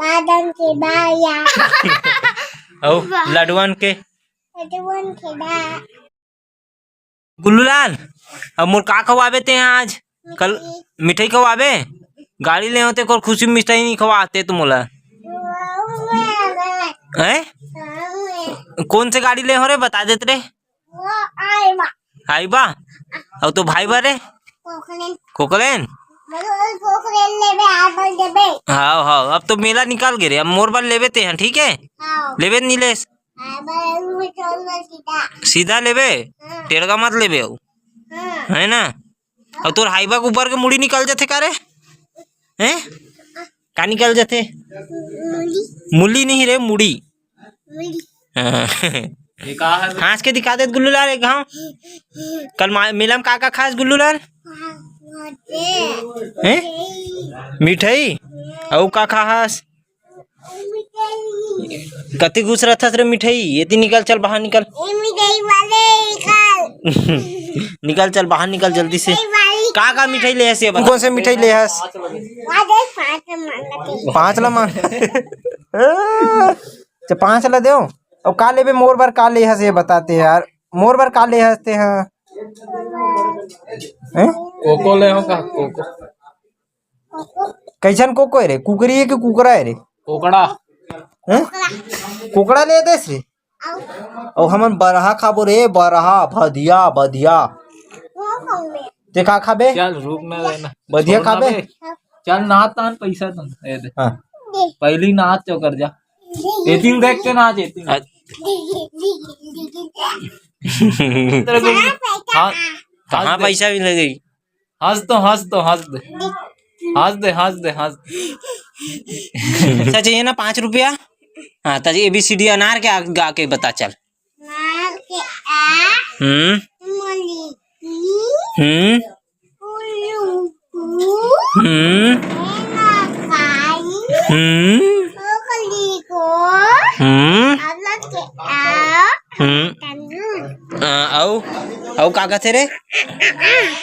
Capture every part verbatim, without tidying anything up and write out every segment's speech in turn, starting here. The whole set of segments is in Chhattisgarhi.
बादम के बाया। अउ लडुअन के? लडुअन के बा। गुल्लू लाल, अब मोर का खवाबे ते आज? कल मिठाई खवाबे? गाड़ी ले होते, कोर खुशी मिठाई नहीं खवाते तुम मोला। हैं? कौन से गाड़ी ले हो रे, बता देत रे। वो आइबा। आइबा? अउ तो भाई बा रे? कोकलेन। कोकलेन? मतलब कोकलेन लेबे, आइबा लेबे। हाँ, हाँ, अब तो मेला निकल गे रे, अब मोर बर लेबे ते हैं, ठीक है? हाँ। लेबे नीलेश? हाँ, बस वो चल बस सीधा। सीधा लेबे? हाँ। टेड़गा मत लेबे अउ। हाँ। है ना? अउ तोर हाइबा के ऊपर के मुड़ी निकल जाथे का रे? हैं? का निकल जाथे? मुड़ी। मुली नहीं रे, मुड़ी। मुड़ी। हाँ। ये का है? हाँस के दिखा दे गुल्लू लाल एक घाव। कल मा-, मेला में का का खास गुल्लू लाल? हाँ, हाँ, दे। हैं? मिठाई? अउ का खास? कति घुस रथस रे मिठाई? एती निकल, चल बाहर निकल। ए मिठाई वाले निकल। निकल, चल बाहर निकल जल्दी से। मिठाई वाली का का मिठाई ले हस ये बता। कौन से मिठाई ले हस? वाले पाँच मांगते। पाँच ला मांग। अच्छा, पाँच ला देव। अब का लेबे मोर बर, का ले हस ये बताते यार। मोर बर का ले हस ते, हाँ? हैं? कोको ले हो का? कोको। कैसन कोको है रे? कुकरी है कि कुकरा है रे? कोकड़ा। हैं? कोकड़ा ले देस रे? अउ हमन बरहा खाबो रे, बरहा, भदिया, बदिया। ते का खाबे? चल, रुक ना देना। बदिया छोड़ ना खाबे? बे। चल, नाच तान पैसा तुम, ए दे। हाँ। पहली नाच चौकर जा। एतिंग देख के नाच, एतिंग। अ- तेरे को हाँ, कहाँ पैसा भी लगेगी? हंस तो, हंस तो, हंस दे। हंस दे, हंस दे, हंस दे। अच्छा, चाहिए ना पाँच रुपया? हाँ, तो A B C D अनार के आ-, गा के बता चल। अनार के आ, हम्म। मली की, हम्म। उल्लू को, हम्म। एना काई, हम्म। ओकली को, हम्म। अलग के आ, हम्म। तंदूर। आ, अउ, अउ का कथे रे?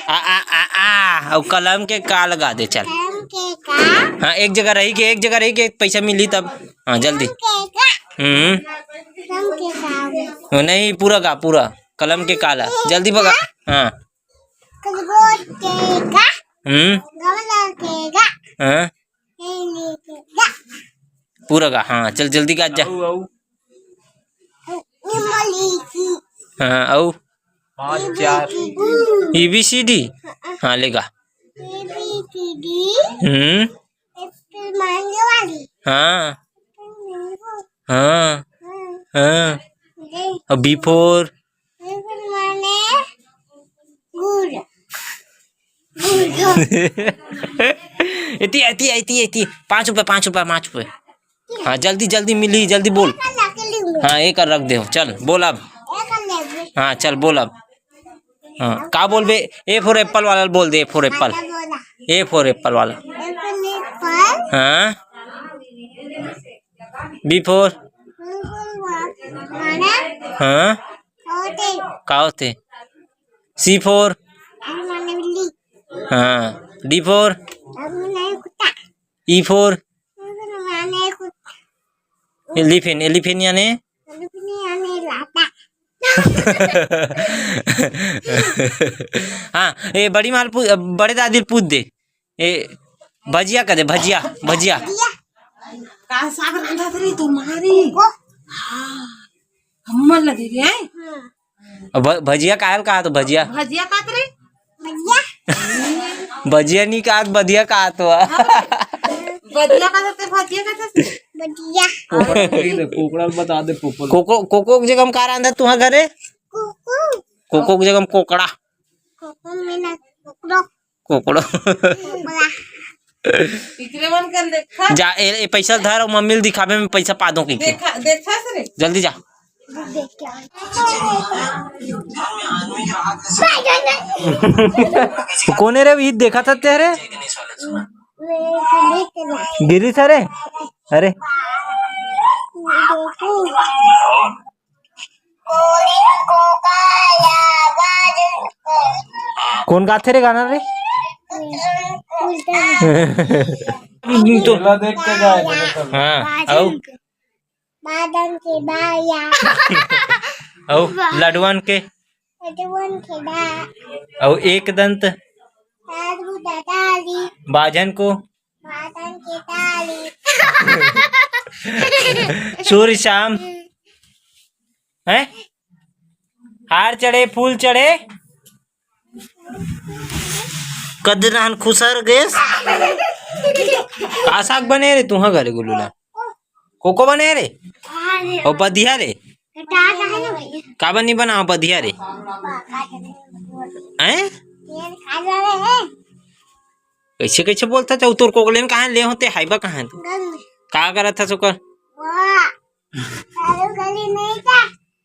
आ, आ, आ, आ, अउ कलम के का लगा दे, चल। कलम के का? हाँ, एक जगह रही के, एक जगह रही के पैसा मिली तब। हाँ, जल्दी। कलम के का? हम्म। कलम के का? वो नहीं, पूरा गा, पूरा। कलम के का ला, जल्दी बगा। हाँ। खरगोश के का? हम्म। गमला के का? हाँ। पूरा गा, हाँ, चल जल्दी गा जा। अउ, अउ। इमली की। हाँ, अउ? पाँच, चार। A B C D। हाँ, ले गा। A B C D। Hmm. Apple मांगे वाली। हाँ। Apple mango. हाँ। हाँ। हाँ। ले। अउ B for? माने गुड़। गुड़। एती, एती, एती, एती। पाँच रुपया, पाँच रुपया, पाँच रुपया। हाँ, जल्दी, जल्दी मिली, जल्दी बोल। हाँ, एक रख दे। चल, बोल अब। हाँ, चल, बोल अब। हाँ, का बोलबे? A for apple वाला बोल दे, A for apple। A for apple वाला। हाँ। B for? हाँ। का होथे? C for? हाँ। D for? E for? Elephant, elephant याने? हाँ, ए बड़ी माल पू-, बड़े दादी पूछ दे। ए, भजिया कदे, भजिया, भजिया। का साग रांधत रही तुम्हारी? हाँ, हमन लगे रे। अब भ-, भजिया काहे ल कहा तो भजिया? भजिया का रे? भजिया? भजिया नहीं कहा, बधिया कहा तो। बधिया का ते भजिया का ते? भजिया। कोकड़ा ल बता दे, कोको। कोको, कोको के जगह में का रांधत तुम्हारे घरे? कोको। कोको के जगह में कोकड़ा। कोको में ना, कोकड़ो। कोकड़ो। कोकड़ा। इकरे मन कर देखा। जा, ए, ए पैसा धर अउ मम्मी ल दिखाबे, मैं पैसा पा दूं कहिके। देखा, देखा से रे। जल्दी जा। कोने रे, भी देखा था तेरे? गिरी था रे? अरे। कोन गाथे रे गाना रे? तो ला देख के गाए थे सब। हाँ, बाजन अउ? के, बाजन के बाया। अउ लडुअन के? लडुअन के दा। अउ एक दंत? दादू ददाली। बाजन को? बाजन के दाली। सूर्य शाम। हैं? हार चढ़े, फूल चढ़े। कद रहन खुसर गेस। का साग बने रे तुहा घरे गुलू ला? कोको बने रे? अउ बधिया रे? का बनी बनाओ बधिया रे? हैं? कैसे कैसे बोलता था? तोर कोकलेन कहाँ ले होते? हाइबा कहाँ है तू? का करत था सुकर?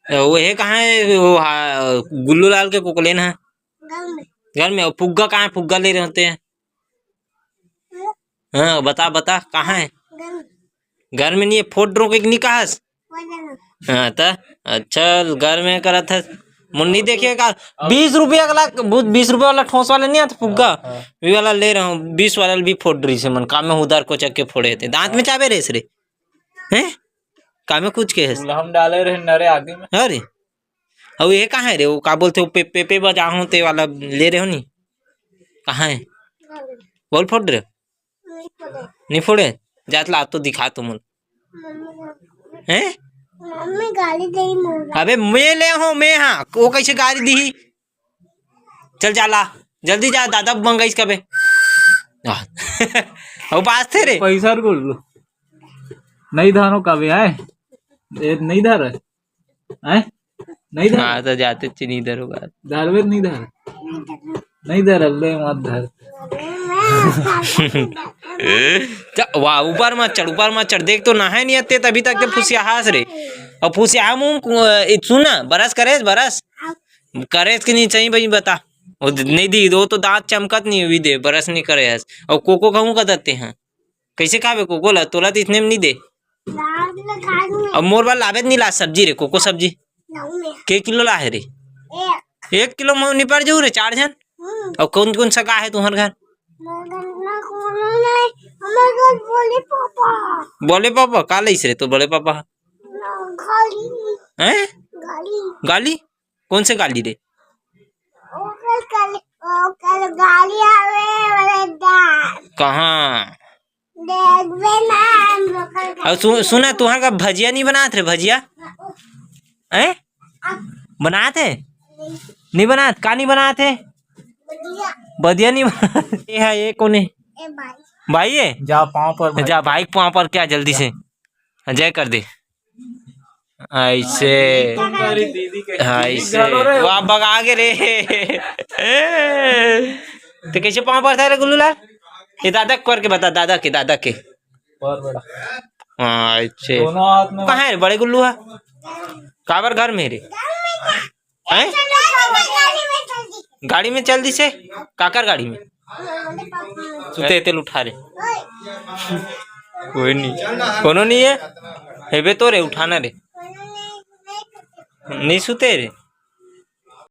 वो हे कहाँ है? वो हा-, गुल्लू लाल के कोकलेन है। घर में। अउ फुग्गा कहाँ है? फुग्गा ले रहे होते हैं। हाँ, बता, बता, कहाँ है? घर में। घर में नहीं है, फोड़ रोके के नहीं कहा है? हाँ, त अच्छा, घर में करत है। मुन्नी देखिए का, बीस रुपया वाला, वो बीस रुपया वाला ठोस वाला नहीं आता फुग्गा? हाँ, हाँ। वी वाला ले रहा हूँ, बीस वाला भी फोड़ रही से मन, काम में उधार को चक्के फोड़े थे, दांत में चाबे रेस रे। हैं? काम में कुछ के है? हम डाले रहे नरे आगे में। अरे, अब ये कहाँ है रे? वो का बोलते हो, पे, पे, पे बजा हो ते वाला ले रहे हो नी? कहाँ है? बोल फोड़ रहे हो? नहीं फोड़े? जात ला तो दिखा तुम। हैं? मम्मी गाली दे मोला। अबे मैं ले हो, मैं हाँ, वो कैसे गाली दी? चल जा ला, जल्दी जा, दादा मंगाइस कबे। आह। वो पास थे रे। पैसा रुक लो। नहीं धानो कबे आए? ए, नहीं धार है? हैं? नहीं धार? हाँ, तो जाते चिन्ह इधर होगा। धारवे नहीं धार? नहीं धार, ले मत धार। जा, वाह, ऊपर मत चढ़, ऊपर मत चढ़। देख तो नहाए नहीं आते, तभी तक के फुसियाहास रे। अउ फुसिया मुंह, ए, सुन ना, बरस करेस, बरस। करेस कि नहीं चाहिए भाई, बता। वो द-, नहीं दी, वो तो दांत चमकत नहीं हुई दे, बरस नहीं करे हस। अउ कोको कहूँ का देते हैं। कैसे खाबे कोको ला? तोला तो इतने में नहीं दे। दाल में खा लूँ। अब मोर बर लाबे त नहीं ला सब्जी रे, कोको सब्जी। लाऊं मैं। के किलो ला है रे? एक। एक किलो में निपट जाऊ रे, चार झन। हम्म। अउ कौन कौन सा गा है तुम्हारे घर? मेरे घर में कोनो नहीं, हमारे घर बोले पापा। बोले पापा, का लइस रे तो बोले पापा? ना, गाली। हैं? गाली। गाली? कौन से गाली रे? ओकर कल-, ओकर गाली आवे वाला दांत। कहाँ? देखबे ना, हम लोग का अउ सु-, सुना, तुहार का भजिया नहीं बनात रे, भजिया? हैं? बनात है? नहीं बनात, का नहीं बनात है? बदिया। बदिया नहीं बनात। ये है, ये कौन है? ए भाई। भाई है? जा पाँव पर भाई। जा भाई, पाँव पर क्या जल्दी से? जय कर दे। ऐसे। हाँ, ऐसे। वाह, बगा गे रे। तो कैसे पाँव पड़ता है रे गुल्लू लाल? ये दादा को करके बता, दादा के, दादा के। बहुत बड़ा। हाँ, ऐसे। दोनों हाथ में। कहाँ है बड़े गुल्लू है? काबर घर में रे? हैं? गाड़ी में चल दिसे? काकर गाड़ी में? सुते तेल उठा रे। कोई नहीं। कोनो नहीं है? हेबे तो रे, उठाना रे। नहीं सुते रे?